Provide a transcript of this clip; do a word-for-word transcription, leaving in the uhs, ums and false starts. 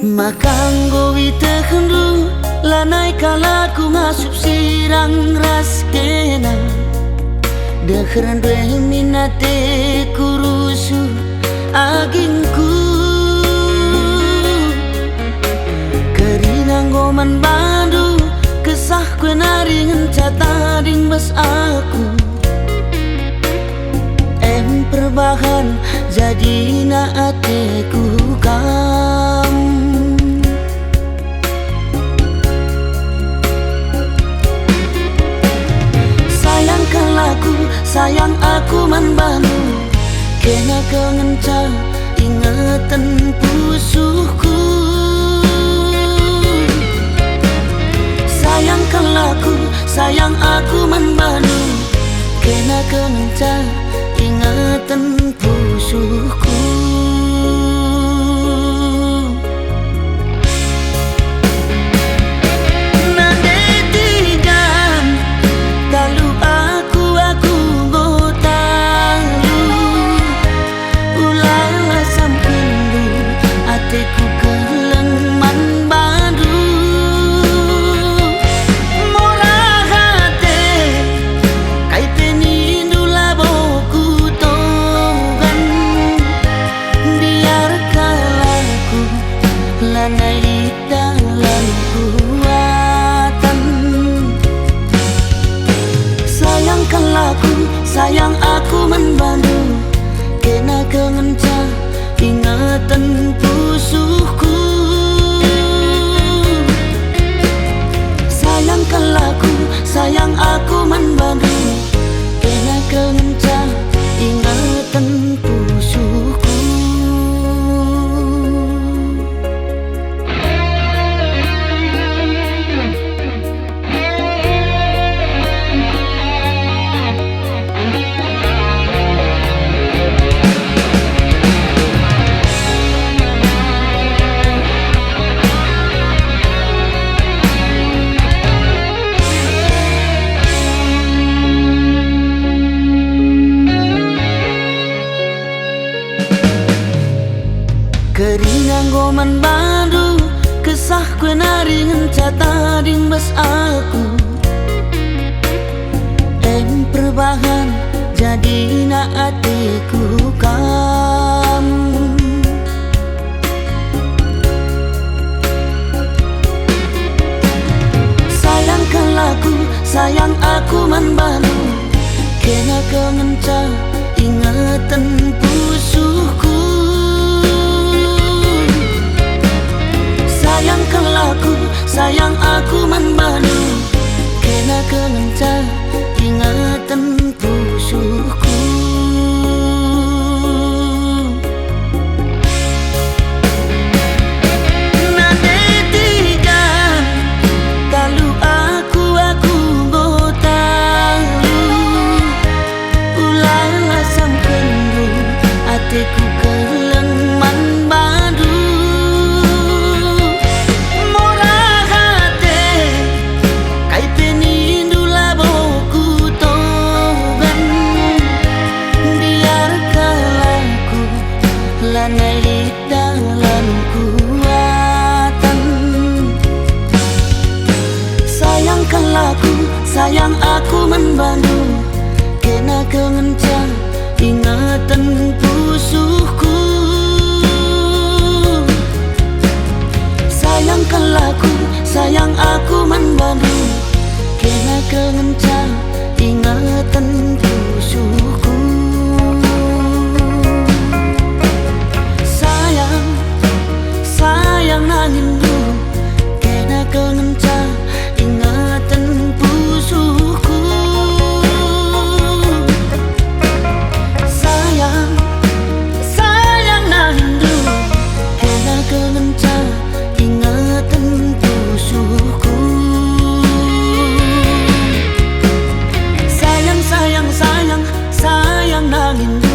Maka enggo itehndu, lanai kal aku ngasup sirang ras kena. Deher ndue min ateku rusuh agingku. Kerina enggo man bandu, kesahku e nari ngenca tading bas aku. Em perbahan jadina ateku kam. Sayang kal aku, sayang aku man bandu, kena kal ngenca ingeten pusuhku. Sayang kal aku, sayang aku man bandu, kena kal ngenca ingeten pusuhku. Nande tiga, talu aku, aku enggo talu. Ula asamkenndu, ateku keleng man bandu. Murah ate, kai pe nindu labo kutoban. Biar kal aku, lanai lit dalan kuatan. Sayang kal aku, sayang aku man bandu, kena kal ngenca ingeten pusuhku. Sayang kal aku, sayang aku man bandu, kena kal ngenca ingeten pusuhku. Kerina enggo man bandu, kesahku e nari ngenca tading bas aku. Em perbahan jadina ateku kam. Sayang kal aku, sayang aku man bandu, kena kal ngenca ingeten pusuhku. Sayang kal aku, sayang aku man bandu, kena kal ngenca ingeten pusuhku. Nande tiga, talu aku, aku enggo talu. Ula asamkenndu, ateku keleng man bandu. Murah ate, kai pe nindu labo kutoban. Biar kal aku, lanai lit dalan kuatan. Sayang kal aku, sayang aku man bandu, kena kal ngenca ingeten pusuhku. Sayang kal aku, sayang aku man bandu, kena kal ngenca ingeten pusuhku. angin